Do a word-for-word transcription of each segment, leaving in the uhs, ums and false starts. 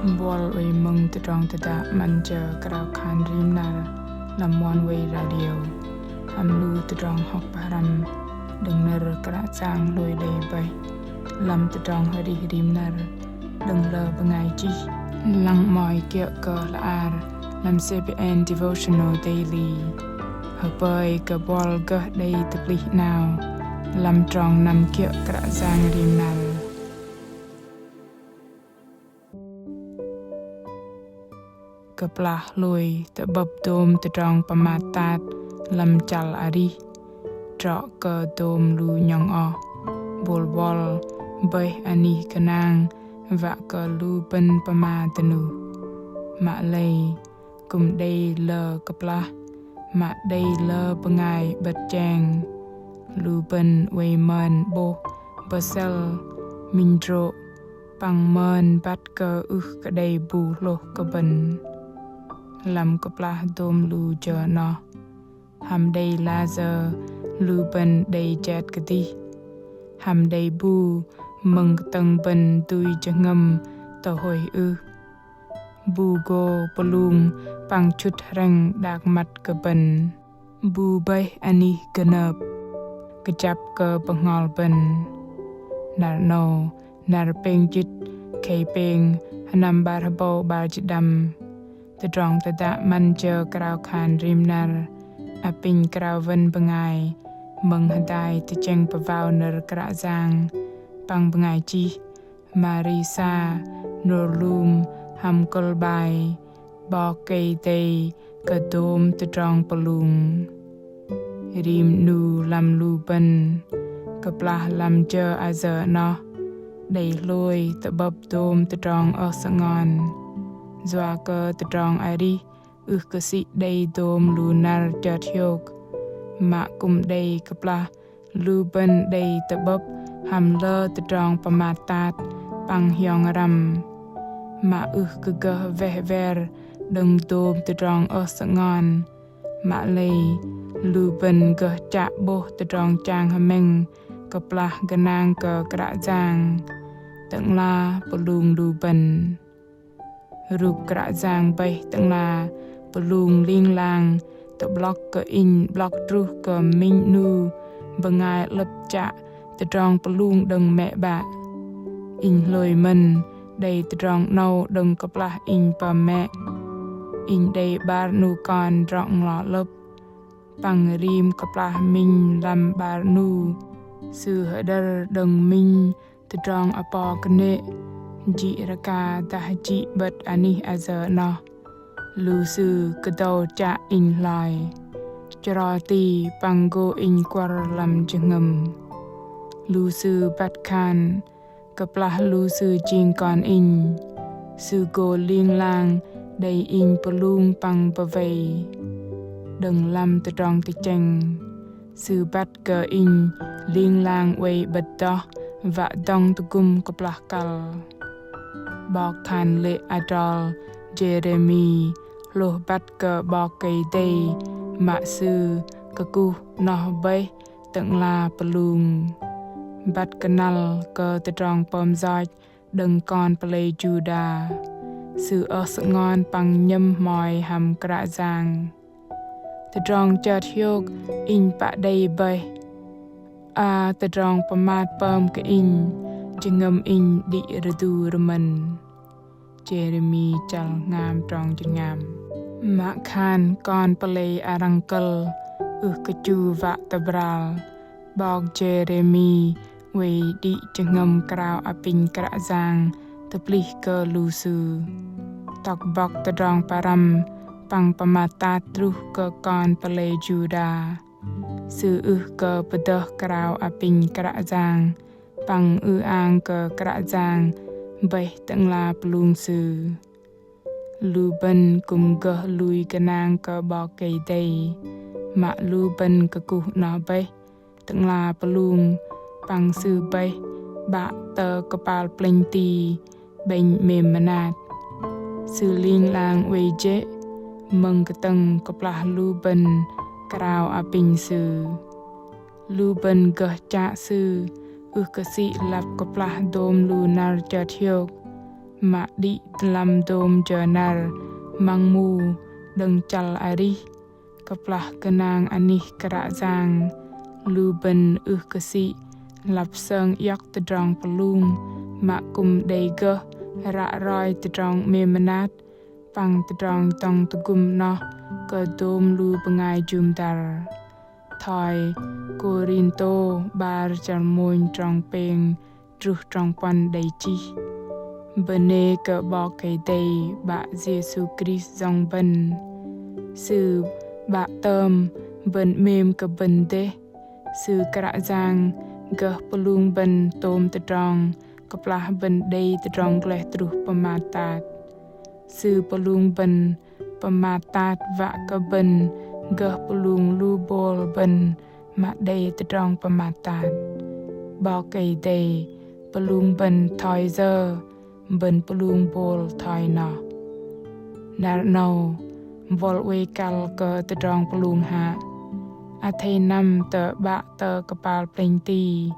Buăl oei mơ̆ng tơdrong tơdă 'Măn Jơ Krao Khan Rim Năr lăm Oneway Radio. Hăm lu tơdrong hŏk pơhrăm đơ̆ng nơ̆r Kră Yang hlôi đei bơih lăm tơdrong arih rim năr đơ̆ng lơ bơngai chih. Lăng 'mơ̆i kiơ̆ kơ hla bơar lăm C B N Devotional Daily. Hơpơi kơ buăl gơh đei tơplih 'nao lăm trong năm kiơ̆ Kră Yang rim năr. Kơplah hlôi tơ'bơ̆p dôm tơdrong pơmat tat lăm chăl arih, trŏ kơ dôm lu 'nhŏng oh, bôl buăl bơih anih gơnang wă kơ lu bơ̆n pơma dơnuh. Mă lei kư̆m đei lơ kơplah, mă đei lơ bơngai 'bơ̆t cheng. Lu bơ̆n oei mơn 'bôh bơsĕl, minh drô̆, păng mơn băt kơ ưh kơ đei bu hlôh kơ bơ̆n. Lăm kơplah dôm lu jơ 'noh, hăm đei layơ lu bơ̆n đei jet kơdih. Hăm đei bu mơ̆ng kơtơ̆ng bơ̆n dui jơhngơ̆m tơhôih ưh. Bu gô pơlung păng chŭt hrĕng đak măt kơ bơ̆n. Bu bơih anih gơnơp kơjăp kơ bơhngol bơ̆n. Năr 'nâu, năr pêng jĭt, khei pêng, sơnăm 'bar hơbâu 'bar jĭt pơđăm. Tơdrong tơdă 'Măn Jơ Krao Khan Rim Năr apinh krao wơn bơngai mơ̆ng hơdai tơchĕng pơwao nơ̆r Kră Yang păng bơngai chih Marisa Norlum hăm kơ̆l bai 'Bok Kei-Dei kơ dôm tơdrong pơlung. Rim 'nu lăm lu bơ̆n, kơplah lăm jơ ayơ 'noh, đei hlôi tơ'bơ̆p dôm tơdrong ơh sơngon. Yua kơ tơdrong arih ưh kơ sĭ đei dôm lu năr chơt hiôk, mă kư̆m đei kơplah lu bơ̆n đei tơ'bơ̆p hăm lơ tơdrong pơmat tat păng hiong răm. Mă ưh kơ gơh weh wer đơ̆ng dôm tơdrong ơh sơngon. Mă lei lu bơ̆n gơh chă 'bôh tơdrong chang hơmĕng kơplah gơnang kơ Kră Yang, Tơ'ngla pơlung lu bơ̆n. Rup Kră Yang bơih Tơ'ngla pơlung ling lang tơ'blŏk kơ inh 'blŏk truh kơ minh 'nu bơngai 'lơ̆p chă tơdrong pơlung đơ̆ng mĕ 'bă. Inh hlôi mơ̆n đei tơdrong 'nâu đơ̆ng kơplah inh pơm mĕ. Inh đei 'bar 'nu kon drŏ-nglo 'lơ̆p. Păng rim kơplah minh lăm 'bar 'nu, sư hơđơr đơ̆ng minh tơdrong apo kơnê̆, jĭ rơka dah jĭ 'bơ̆t anih ayơ 'noh. Lu sư kơdâu chă inh hloi, chro ti păng gô inh kuăr lăm jơhngơ̆m. Lu sư băt khan, kơplah lu sư jing kon inh, sư gô ling lang đei inh pơlung păng pơwei. Đơ̆ng lăm tơdrong tơchĕng, sư băt kơ inh ling lang oei 'bơ̆t đoh wă dŏng tơgŭm kơplah kăl. 'Bok khan lê̆ adrol Jêrêmi hlôh băt kơ 'Bok Kei-Dei mă sư kơkuh noh bơih Tơ'ngla pơlung. Băt kơnăl kơ tơdrong pơm yoch đơ̆ng kon pơlei Juđa, sư ơh sơngon păng nhơ̆m hmoi hăm Kră Yang. Tơdrong chơt hiôk inh pă đei bơih. A tơdrong pơmat pơm kơ inh, jơhngơ̆m inh đĭ rơdu rơmơ̆n. Jêrêmi chăl hngam trong jơhngam. Mă khan kon pơlei arăng kơ̆l ưh kơ chu wă tơbral, 'Bok Jêrêmi oei đĭ jơhngơ̆m krao apinh Kră Yang tơplih kơ lu sư. Tŏk bŏk tơdrong pơrăm păng pơmat tat truh kơ kon pơlei Juđa. Sư ưh kơ pơdơh krao apinh Kră Yang păng ư-ang kơ Kră Yang bơih Tơ'ngla pơlung sư. Lu bơ̆n kư̆m gơh lui gơnang kơ 'Bok Kei-Dei, mă lu bơ̆n kơkuh noh bơih Tơ'ngla pơlung, păng sư bơih 'Bă tơ kơpal plĕnh ti 'bĕnh 'mêm mơnat. Sư ling lang oei jê̆ mơ̆ng kơtơ̆ng kơplah lu bơ̆n krao apinh sư. Lu bơ̆n gơh chă sư ưh kơ sĭ lăp kơplah dôm lu năr chơt hiôk, mă đĭ lăm dôm jơ năr măng mu đơ̆ng chăl arih, kơplah gơnang anih Kră Yang, lu bơ̆n ưh kơ sĭ lăp sơng iŏk tơdrong pơlung mă kư̆m đei gơh ră roi tơdrong 'mêm mơnat păng tơdrong dŏng tơgŭm 'noh kơ dôm lu bơngai jŭm dăr. Thoi Kôrintô 'bar chăl mônh trong pêng truh trong puăn đei chih: Bơnê kơ 'Bok Kei-Dei 'Bă Yêsu Krist Yŏng bơ̆n. Sư 'Bă tơm bơ̆n 'mêm kơ bơ̆n dêh. Sư Kră Yang gơh pơlung bơ̆n tôm tơdrong kơplah bơ̆n đei tơdrong gleh truh pơmat tat. Sư pơlung bơ̆n pơmat tat wă kơ bơ̆n gơh pơlung lu bôl bơ̆n mă đei tơdrong pơmat tat. 'Bok Kei-Dei pơlung bơ̆n thoi yơ, bơ̆n pơlung bôl thoi noh. Năr 'nâu, buăl oei kăl kơ tơdrong pơlung hă? Athei năm tơ 'Bă tơ kơpal plĕnh ti.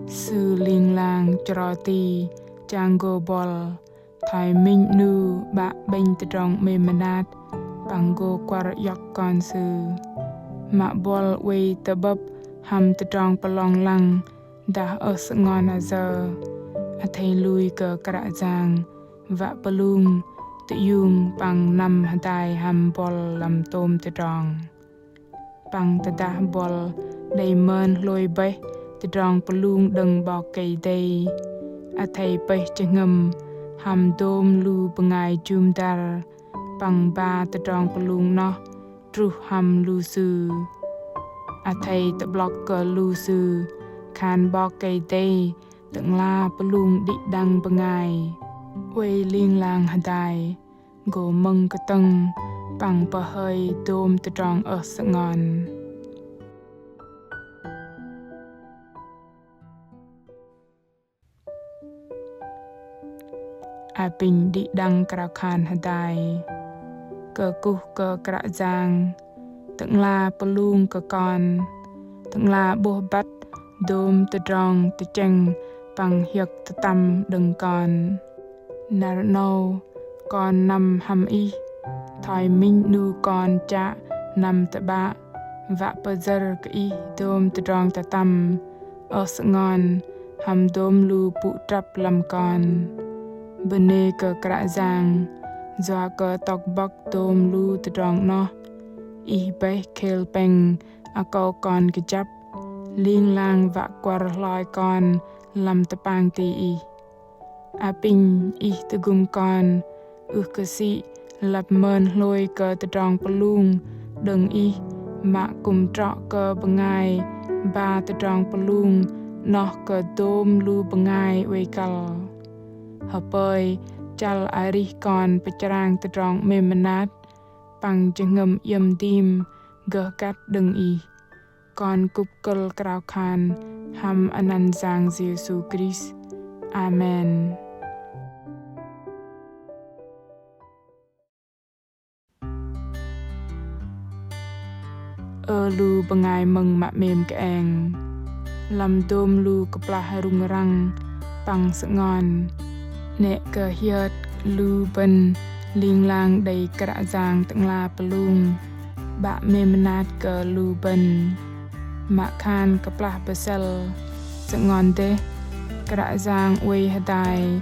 Sư ling lang chro ti chang gô buăl thoi minh 'nu 'bă 'bĕnh tơdrong 'mêm mơnat păng gô kuăr iŏk kon sư. Mă buăl oei tơ'bơ̆p hăm tơdrong pơlong lăng dah ơh sơngon ayơ, athei lui kơ Kră Yang wă pơlung, tơiung păng năm hơdai hăm buăl lăm tôm tơdrong. Păng tơdah buăl đei mơn hlôi bơih tơdrong pơlung đơ̆ng 'Bok Kei-Dei, athei pơih jơhngơ̆m hăm dôm lu bơngai jŭm dăr păng ba tơdrong pơlung 'noh truh hăm lu sư. Athei tơ'blŏk kơ lu sư khan 'Bok Kei-Dei Tơ'ngla pơlung đĭ đăng bơngai. Oei ling lang hơdai gô mơ̆ng kơtơ̆ng păng pơhơi dôm tơdrong ơh sơngon. Apinh đĭ đăng krao khan hơdai. Kơkuh kơ Kră Yang, Tơ'ngla pơlung kơ kon, Tơ'ngla 'bôh băt dôm tơdrong tơchĕng păng hiơ̆k tơtăm đơ̆ng kon. Năr 'nâu kon năm hăm Ih, thoi minh 'nu kon chă năm tơ'bă, wă pơyơ̆r kơ Ih dôm tơdrong tơtăm, ơh sơngon, hăm dôm lu pŭ trăp lăm kon. Bơnê kơ Kră Yang, yua kơ tŏk bŏk dôm lu tơdrong 'noh, Ih bơih khêl pĕng akâu kon kơjăp, ling lang wă kuăr hloi kon lăm tơpang ti Ih. Apinh Ih tơgŭm kon ưh kơ sĭ lăp mơn hlôi kơ tơdrong pơlung đơ̆ng Ih, mă kư̆m trŏ kơ bơngai ba tơdrong pơlung 'noh kơ dôm lu bơngai oei kăl. Hơpơi chăl arih kon pơchrang tơdrong 'mêm mơnat păng jơhngơ̆m iĕm dim gơh găt đơ̆ng Ih. Kon kŭp kơ̆l krao khan hăm anăn Yang Yêsu Krist. Amen. Ơ lu bơngai mơ̆ng mă 'mêm kơeng, lăm dôm lu kơplah rŭng răng păng sơngon, 'nĕ kơ hiơt lu bơ̆n ling lang đei Kră Yang Tơ'ngla pơlung 'Bă 'mêm mơnat kơ lu bơ̆n. Mă khan kơplah bơsĕl, sơngon dêh, Kră Yang oei hơdai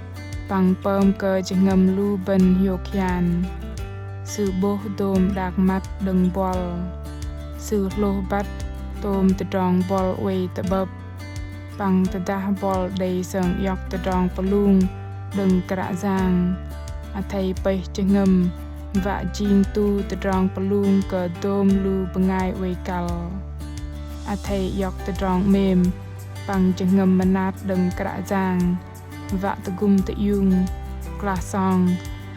păng pơm kơ jơhngơ̆m lu bơ̆n hiôk hian. Sư 'bôh dôm đak măt đơ̆ng buăl. Sư hlôh băt tôm tơdrong buăl oei tơ'bơ̆p. Păng tơdah buăl đei sơng iŏk tơdrong pơlung đơ̆ng Kră Yang, athei pơih jơhngơ̆m wă jing tu tơdrong pơlung kơ dôm lu bơngai oei kăl. Athei iŏk tơdrong 'mêm păng jơhngơ̆m mơnat đơ̆ng Kră Yang, wă tơgŭm tơiung, klah song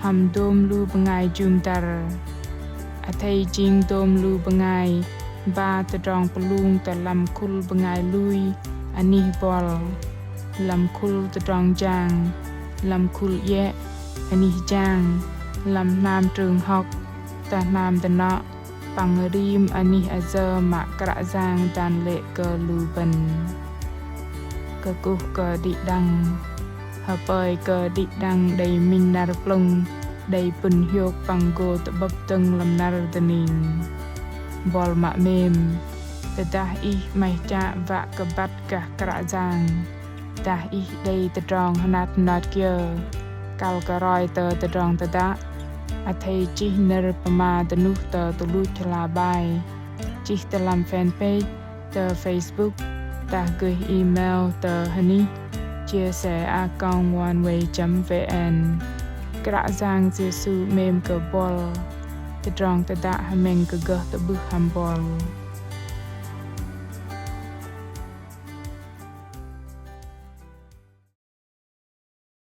hăm dôm lu bơngai jŭm dăr. Athei jing dôm lu bơngai ba tơdrong pơlung tơ lăm khul bơngai lui anih buăl, lăm khul tơdrong jang, lăm khul iĕ anih jang, lăm hnam trưng hŏk, tơ hnam dơnŏ, păng rim anih ayơ mă Kră Yang dan lê̆ kơ lu bơ̆n. Kơkuh kơ đĭ đăng. hơpơi kơ đĭ đăng đei minh năr plơ̆ng đei pŭn hiôk păng gô tơ'bơ̆p dơ̆ng lăm năr dơning. Buăl mă 'mêm, tơdah ih 'maih chă wă kơ băt gah Kră Yang, dah ih đei tơdrong hơnat hơnot kiơ, kăl kơ roi tơ tơdrong tơdă, athei chih nơ̆r pơma dơnuh tơ tơluch hla bơar, chih tơ lăm fanpage tơ Facebook, dah gơih email tơ hơnih chia sẻ a còng oneway chấm vn. Kră Yang Yêsu 'mêm kơ buăl. Tơdrong tơdă hơmĕng kơ gơh tơ'bưh hăm buăl.